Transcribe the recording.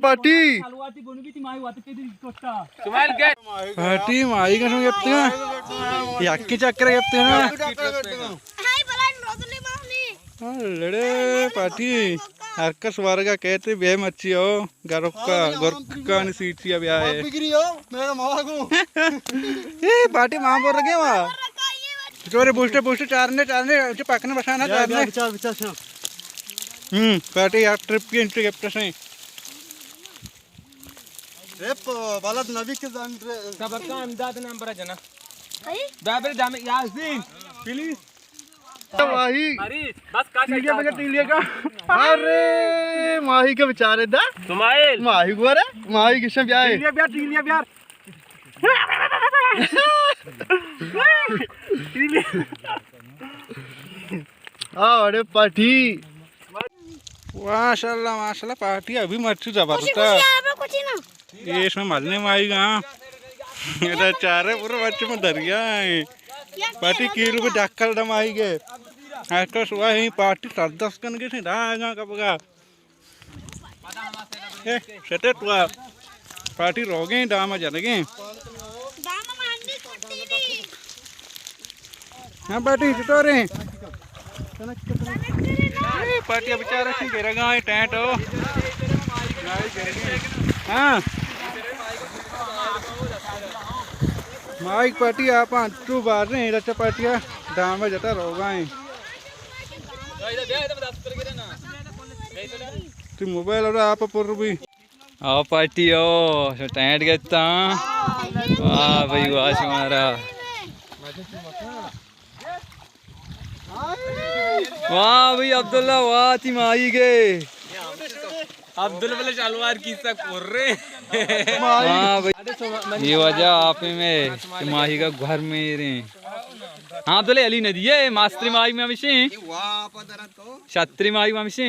Party. Party ماہیگ شما گپتگ؟ یکے چکر گپتگ نا؟ لڑے پاٹی، ہر کس ورگا کئیت بیا مچی او۔ گرکا، گرکانی سیٹی ءَ بیا اے۔ اے پاٹی مان برگے وا۔ چورے بوشتے، بوشتے چارنے، چارنے، چہ پکنے بشانا چارنے۔ بچار، بچار شام۔ ہم، پاٹی یار ٹرپ کی انٹری گپت سے۔ ٹرپ بلد نبی کے زان۔ صبر کا انداز نمبر جنا۔ بابر دام یاسین، پلیز۔ ماہی۔ ارے، بس کا ٹیلیا بگا، ٹیلیا کا۔ ارے، ماہی کے بیچارے دا۔ سمائل۔ ماہی گورا، ماہی کشن بیا اے۔ ٹیلیا بیا، ٹیلیا بیا۔ ٹیلیا۔ آ، اڑے پاٹی۔ ماشاءاللہ، ماشاءاللہ، پاٹی ابھی مرچی زبردست۔ ایش میں ملنے ماہیگ۔ ادا چارے پورے بچے میں دریا اے۔ پاٹی کیلو کو ڈکل دم آئی گئے۔ ایکس واہی پاٹی سردست کن گئے تھے، دا آگا کپگا۔ اے، شتے تو پاٹی روگیں، داما جنگیں۔ ہاں پاٹی، چطور ہیں؟ اے، پاٹی ءَ بیچارہ شی گرگا اے ٹینٹ ہو۔ ہاں۔ ماہیگ پاٹی آپ انچو بار رہے ہیں، رچا پاٹی ءَ دام جتا روگا ہیں۔ تو موبائل اور آپ پر بھی۔ آؤ پارٹی آؤ، شما ٹینٹ گتا۔ واہ بھائی واہ شمارا۔ واہ بھائی عبداللہ، واہ تی ماہیگ۔ عبداللہ بلے شلوار کیسا کر رہے۔ واہ بھائی، یہ وجہ آپ میں ماہیگ گھر میں رہے۔ ہاں عبداللہ، علی ندی ہے، ماسٹر ماہیگ میں ہمیشہ۔ شتری ماہیگ میں ہمیشہ۔